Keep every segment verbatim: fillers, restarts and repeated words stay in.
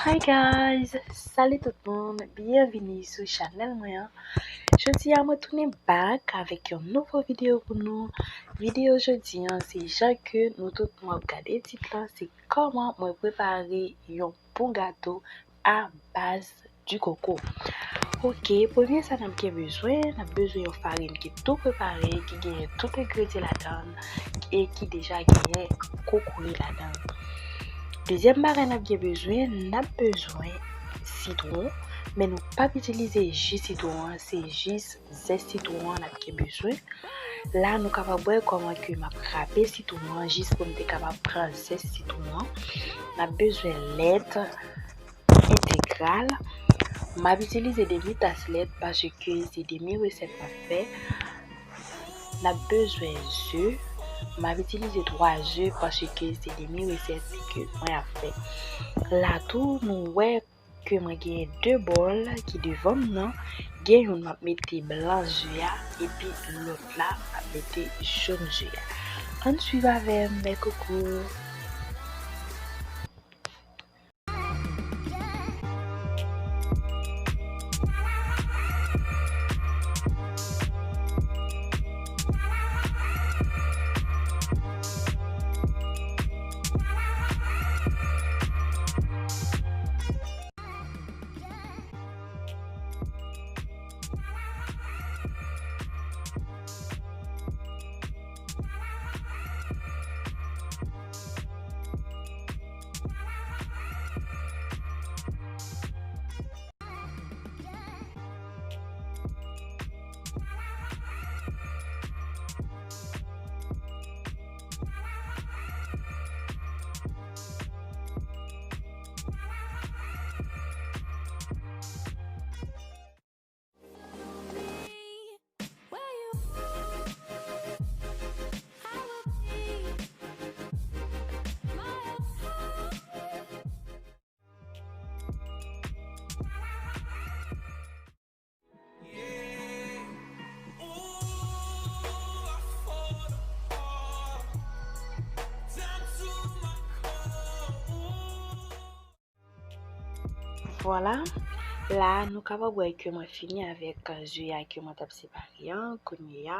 Hi guys, salut tout moun, byenvini sou chanèl mwen an. Jodi a mwen tounen back avèk yon nouvo videyo pou nou. Videyo jodi an se jan ke nou tout nou ap gade tit lan, se kòman mwen prepare yon bon gato a baz di koko. Ok, premye sa n ap gen bezwen, n ap bezwen yon farin ki tou prepare, ki genyen tout engredyan ladan l e ki deja genyen kokoye ladan l. Dezyèm bagay n ap gen bezwen, n ap bezwen sitwon, men nou p ap itilize ji sitwon an, se jis zès sitwon an n ap gen bezwen. La, nou kapab wè kòman ke m ap rape sitwon an jis pou m te kapab pran zès sitwon an. N ap bezwen lèt entegral. M ap itilize demi tas lèt paske se demi resèt m ap fè. N ap bezwen ze. M ap itilize twa ze paske se demi resèt ke mwen ap fè. La tou, nou wè ke mwen genyen de bòl ki devan m nan. Gen youn m ap mete blan ze a, epi lòt la m ap mete jòn ze a. Ann swiv avè m, bèl koko. Vwala, la nou kapab wè ke mwen fini avèk ze a ke mwen t ap separe an. Kounye a,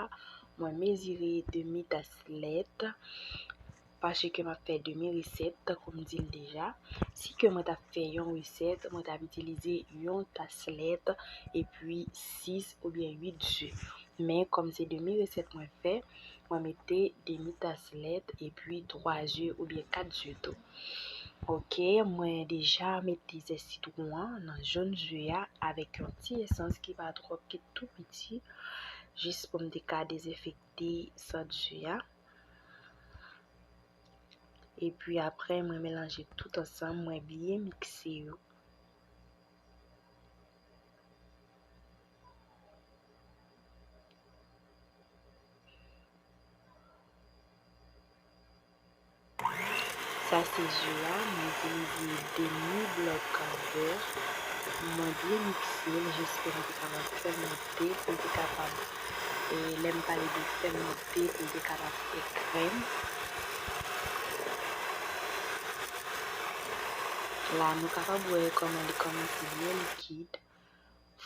mwen mezire demi tas lèt, paske m ap fè demi resèt, tankou m di l deja. Si ke mwen t ap fè yon resèt, mwen t ap itilize yon tas lèt, epi sis oubyen uit ze. Men kòm se demi resèt mwen fè, mwen mete demi tas lèt epi twa ze oubyen kat ze tou. Ok, mwen deja mete zès sitwon an nan jòn ze a avèk yon ti esans ki pa twòp, ki tou piti, jis pou m te ka dezenfekte sant ze a. Epi apre, mwen melanje tout ansanm, mwen byen mikse yo. Sa se ze a, mwen itilize demi blòk bè. Mwen byen mikse l jis pou l te kapab fèmante, pou l te kapab, e lè m pale de fèmante, pou l te kapab fè krèm. La, nou kapab wè kòman li kòmanse byen likid.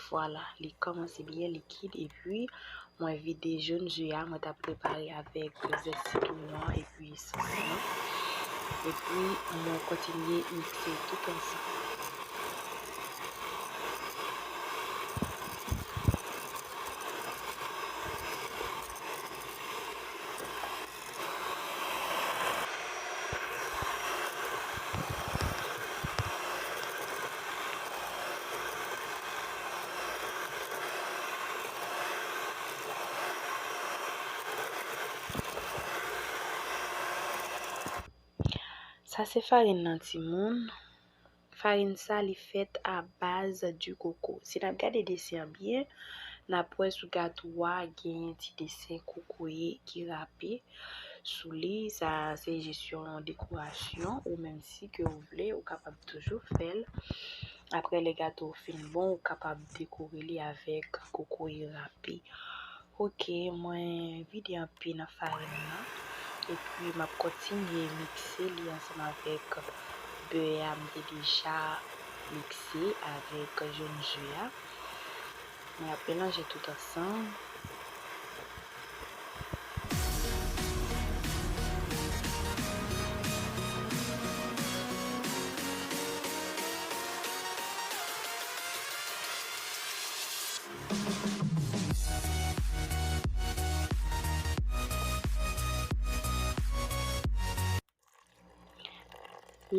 Vwala, li kòmanse byen likid, epi mwen vide jòn ze a mwen t ap prepare avèk zès sitwon an epi esans lan. Epi mwen kontinye mikse tout ansanm. Sa se farin nan, timoun. Farin sa, li fèt a baz di koko. Si n ap gade desen an byen, n ap wè sou gato a gen ti desen kokoye ki rape sou li. Sa se jis yon dekorasyon, ou menm si ke ou vle, ou kapab toujou fè l. Apre lè gato w fin bon, ou kapab dekore li avèk kokoye rape. Ok, mwen vide anpe nan farin nan. Epi m ap kontinye mikse li ansanm avèk bè a m te deja mikse avèk jòn je a. Mwen ap melanje tout ansanm.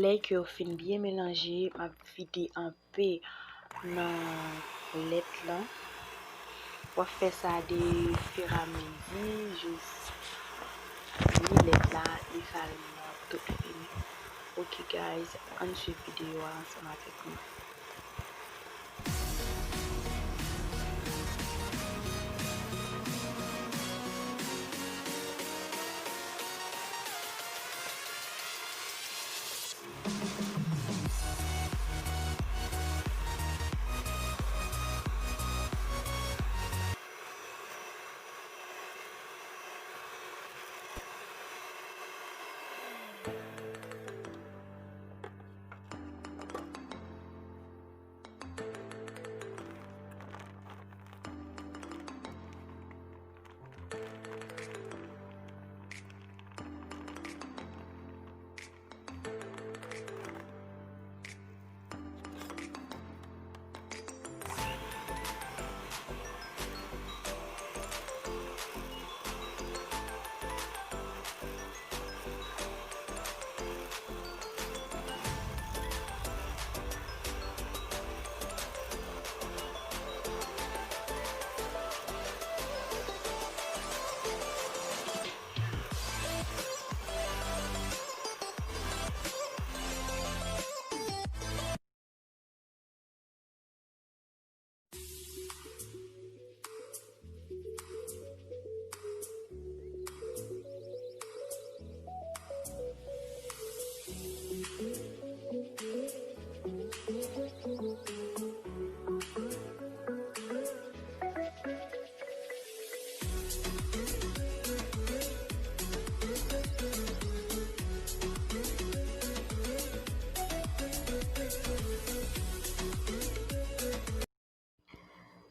Lè ke yo fin byen melanje, m ap vide anpe nan lèt lan. W ap fè sa de firamezi jis li lèt la li fari nan tout fini. Ok guys, ann swiv videyo a ansanm avèk mwen.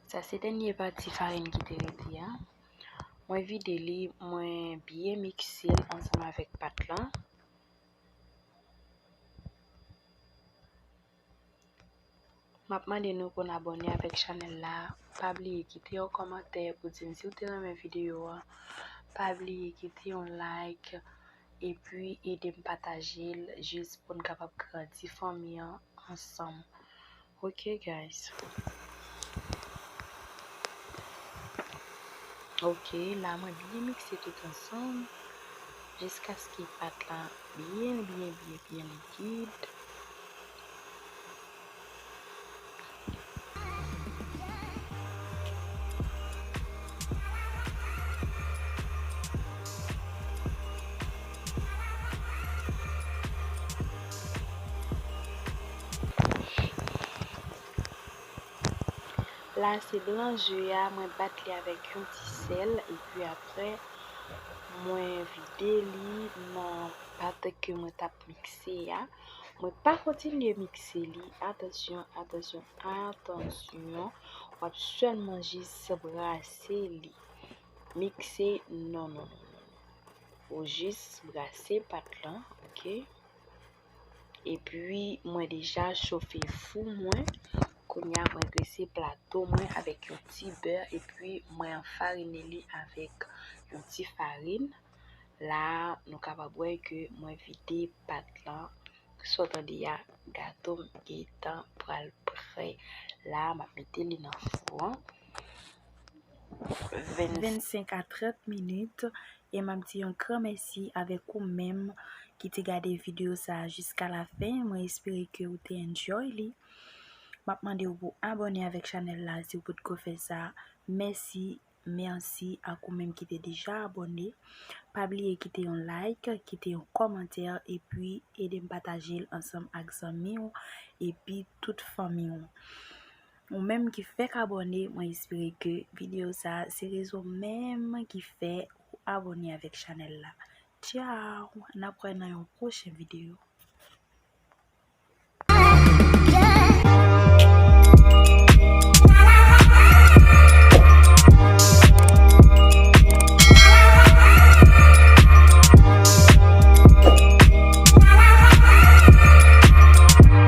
Sa se dènye pati farin ki te rete a. Mwen vide li, mwen byen mikse l ansanm avèk pat lan. M ap mande nou pou n abòne avèk chanèl la. Pa bliye kite yon kòmantè pou di m si w te renmen videyo a. Pa bliye kite yon like epi ede m pataje l jis pou n kapab grandi fanmi an ansanm. Ok guys. Ok, la mwen byen mikse tout ansanm jiskaske pat la byen byen byen byen likid. La se blan je a, mwen bat li avèk yon ti sèl epi apre mwen vide li nan pat ke mwen t ap mikse a. Mwen pa kontinye mikse li. Atansyon, atansyon, atansyon. W ap sèlman jis brase li. Mikse, non, non, non, non, non. Ou jis brase pat lan, ok? Epi, mwen deja chofe fou mwen. Kounye a, mwen drese plato mwen avèk yon ti bè, epi mwen anfarine li avèk yon ti farin. La a, nou kapab wè ke mwen vide pat lan. Sa w tande a, gato m gentan pral prè. La a, m ap mete li nan fou an. Vennsenk a trant minit. E m ap di yon gran mèsi avèk ou menm ki te gade videyo sa a jiska lafen. Mwen espere ke ou te enjoy li. M ap mande w pou abòne avèk chanèl la si w potko fè sa. Mèsi, mèsi ak ou menm ki te deja abòne. Pa bliye kite yon like, kite yon kòmantè, epi ede m pataje l ansanm ak zanmi w epi tout fanmi w. Ou menm ki fèk abòne, mwen espere ke videyo sa a se rezon menm ki fè ou abòne avèk chanèl la. Tchaw! N ap wè nan yon pwochen videyo.